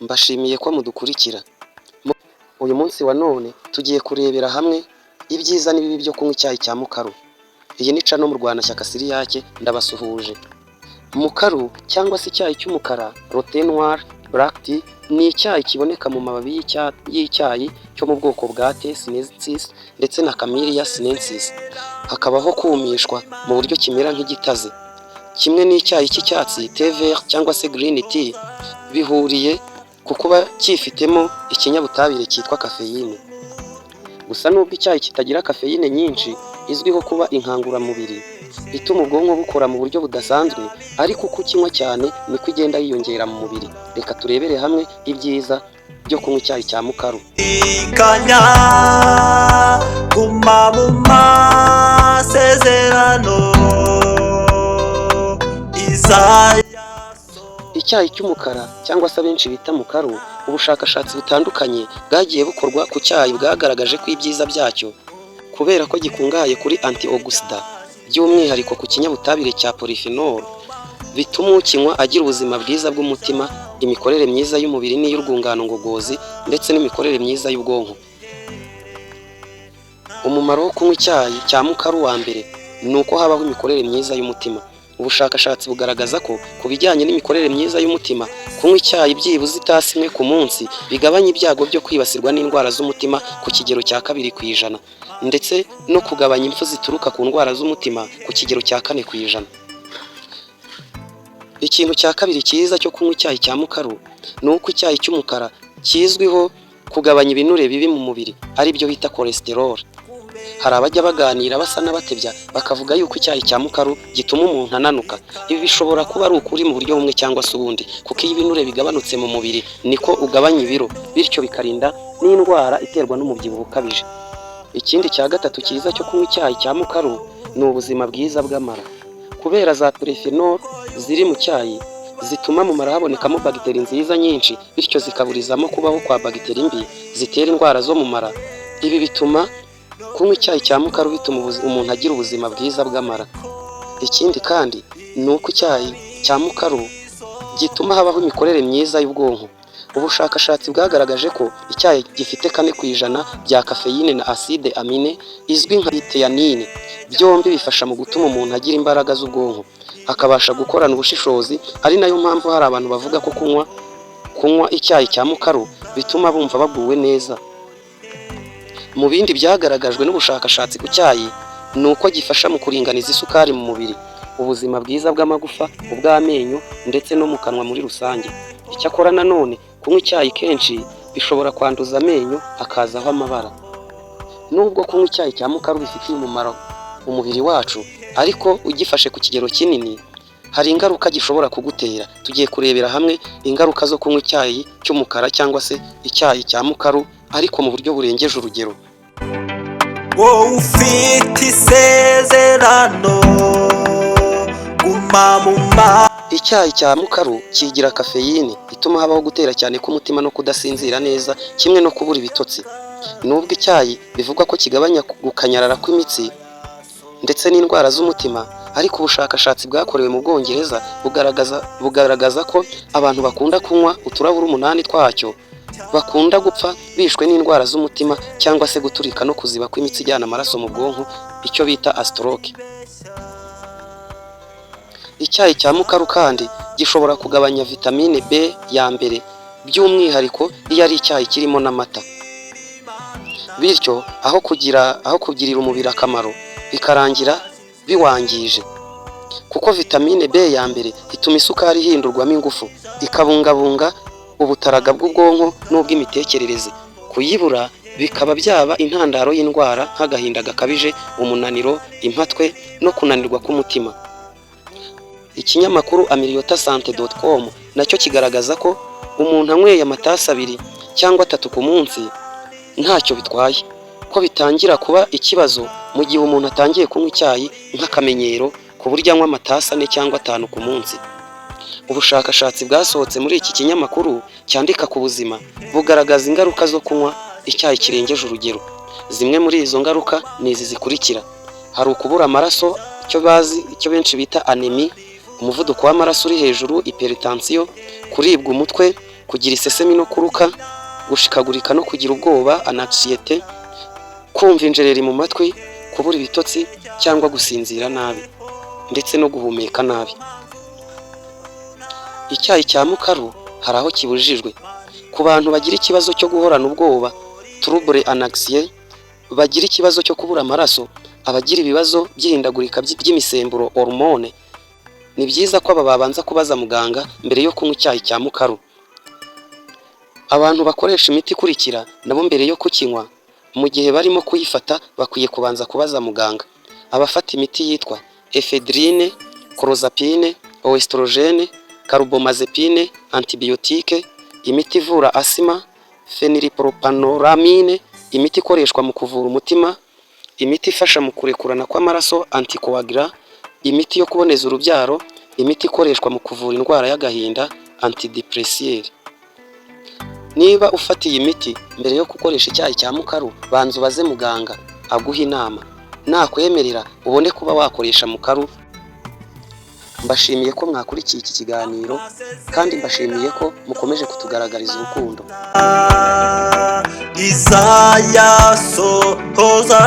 Mbashimiye ko mudukurikira. Uyu munsi wa none tugiye kurebera hamwe ibyiza n'ibibi byo kunywa icyayi cya mukaru. Iyi ni channel Murwanashyaka Siriyake, ndabasuhuje. Mukaru cyangwa se icyayi cy'umukara, le thé noir, black tea, ni icyayi kiboneka mu mababi y'icyayi cyo mu bwoko bwa Thea sinensis ndetse na Camellia sinensis. Hakabaho kumishwa mu buryo kimera nk'igitaze. Kimwe n'icyayi cy'icyatsi, thé vert cyangwa se green tea, bihuriye ku kuba cyifitemo ikinyabutabire cyitwa kafeyine. Gusa nubwo icyayi kitagira kafeyine nyinshi, izwiho kuba inkanguramubiri ituma ubwonko bukora mu buryo budasanzwe, ariko uko ukinywa cyane niko igenda yiyongera mu mubiri. Reka turebere hamwe ibyiza byo kunywa icyayi cya mukaru. Ikanya guma mu masezerano Izaya. Icyayi cy'umukara cyangwa se abenshi bita mukaru, ubushakashatsi butandukanye bwagiye bukorwa ku cyayi bwagaragaje ko ibyiza byacyo, kubera ko gikungahaye kuri antioxidant, by'umwihariko ku kinyabutabire cya polyphenol, bituma ukinywa agira ubuzima bwiza bw'umutima, imikorere myiza y'umubiri n'iy'urwungano ngogozi, ndetse n'imikorere myiza y'ubwonko. Umumaro wo kunywa icyayi cya mukaru wa mbere ni uko habaho imikorere myiza y'umutima. Ubushakashatsi bugaragaza ko ku bijyanye n'imikorere myiza y'umutima, kunywa icyayi byibuze itasi imwe ku munsi bigabanya ibyago byo kwibasirwa n'indwara z'umutima ku kigero cya 2%, ndetse no kugabanya impfu zituruka ku ndwara z'umutima ku kigero cya 4%. Ikintu cya kabiri cyiza cyo kunywa icyayi cya mukaru ni uko icyayi cy'umukara kizwiho kugabanya ibinure bibi mu mubiri, ari byo bita cholesterol. Hari abajya baganira basa n'abatebya, bakavuga yuko icyayi cya mukaru gituma umuntu ananuka. Ibi bishobora kuba ari ukuri mu buryo bumwe cyangwa se ubundi, kuko iyo ibinure bigabanutse mu mubiri niko ugabanya ibiro, bityo bikarinda n'indwara iterwa n'umubyibuho ukabije. Ikindi cya gatatu cyiza cyo kunywa icyayi cya mukaru ni ubuzima bwiza bw'amara. Kubera za polyphenol ziri mu cyayi zituma mu mara habonekamo bagiteri nziza nyinshi, bityo zikaburizamo kubaho kwa bagiteri mbi zitera indwara zo mu mara. Ibi bituma kunywa icyayi cya mukaru bituma umuntu agira ubuzima bwiza bw'amara. Ikindi kandi ni uko icyayi cya mukaru gituma habaho imikorere myiza y'ubwonko. Ubushakashatsi bwagaragaje ko icyayi gifite 4% bya kafeyine na acide aminé izwi nka théanine. Byombi bifasha mu gutuma umuntu agira imbaraga z'ubwonko, akabasha gukorana ubushishozi, ari nayo mpamvu hari abantu bavuga ko kunywa icyayi cya mukaru bituma bumva baguwe neza. Mu bindi byagaragajwe n'ubushakashatsi ku cyayi ni uko gifasha mu kuringaniza isukari mu mubiri, ubuzima bwiza bw'amagufa, ubw'amenyo ndetse no mu kanwa muri rusange. Icyakora nanone kunywa icyayi kenshi bishobora kwanduza amenyo, hakazaho amabara. Nubwo kunywa icyayi cya mukaru bifitiye umumaro umubiri wacu, ariko ugifashe ku kigero kinini hari ingaruka gishobora kugutera. Tugiye kurebera hamwe ingaruka zo kunywa icyayi cy'umukara cyangwa se icyayi cya mukaru, ariko mu buryo burengeje urugero. Wowe ufite isezerano, guma mu ma Icyayi cya mukaru kigira kafeyine ituma habaho gutera cyane k'umutima no kudasinzira neza, kimwe no kubura ibitotsi. Nubwo icyayi bivugwa ko kigabanya gukanyarara kw'imitsi ndetse n'indwara z'umutima, ariko ubushakashatsi bwakorewe mu Bwongereza bugaragaza ko abantu bakunda kunywa uturahuri 8 twacyo bakunda gupfa bishwe n'indwara z'umutima cyangwa se guturika no kuziba kw'imitsi ijyana amaraso mu bwonko, icyo bita stroke. Icyayi cya mukaru kandi gishobora kugabanya vitamine B ya mbere, by'umwihariko iyo ari icyayi kirimo n'amata, bityo aho kugirira umubiri akamaro bikarangira biwangije, kuko vitamine B ya mbere ituma isukari ihindurwamo ingufu, ikabungabunga ubutaraga bw'ubwonko n'ubw'imitekerereze. Kuyibura bikaba byaba intandaro y'indwara nk'agahinda gakabije, umunaniro, impatwe no kunanirwa k'umutima. Ikinyamakuru ameriotasante.com nacyo kigaragaza ko umuntu anyweye amatasi 2 cyangwa 3 ku munsi ntacyo bitwaye, ko bitangira kuba ikibazo mu gihe umuntu atangiye kunywa icyayi nk'akamenyero, ku buryo anywa amatasi 4 cyangwa 5 ku munsi. Ubushakashatsi bwasohotse muri iki kinyamakuru cyandika ku buzima bugaragaza ingaruka zo kunywa icyayi kirengeje urugero. Zimwe muri izo ngaruka ni izi zikurikira: hari ukubura amaraso, icyo bazi, icyo benshi bita anémie, umuvuduko w'amaraso uri hejuru, hypertension, kuribwa umutwe. Kugira isesemi no kuruka, gushikagurika no kugira ubwoba, anxiété, kumva injereri mu matwi, kubura ibitotsi cyangwa gusinzira nabi, ndetse no guhumeka nabi. Icyayi cya mukaru hari aho kibujijwe. Ku bantu bagira ikibazo cyo guhorana ubwoba, trouble anxieux, bagira ikibazo cyo kubura amaraso, abagira ibibazo by'ihindagurika ry'imisemburo, hormone, ni byiza ko aba babanza kubaza muganga mbere yo kunywa icyayi cya mukaru. Abantu bakoresha imiti ikurikira nabo, mbere yo kukinywa, mu gihe barimo kuyifata, bakwiye kubanza kubaza muganga: abafata imiti yitwa ephedrine, clozapine, oestrogène, carbamazépine, antibiotique, imiti ivura asima, phénylpropanolamine, imiti ikoreshwa mu kuvura umutima, imiti ifasha mu kurekurana kw'amaraso, anticoagulant, imiti yo kuboneza urubyaro, imiti ikoreshwa mu kuvura indwara y'agahinda, antidépresseur. Niba ufata iyi miti, mbere yo gukoresha icyayi cya mukaru banza ubaze muganga aguha inama, nakwemerera ubone kuba wakoresha mukaru. Mbashimiye ko mwakurikiye iki kiganiro, kandi mbashimiye ko mukomeje kutugaragariza urukundo. Izayasohoza.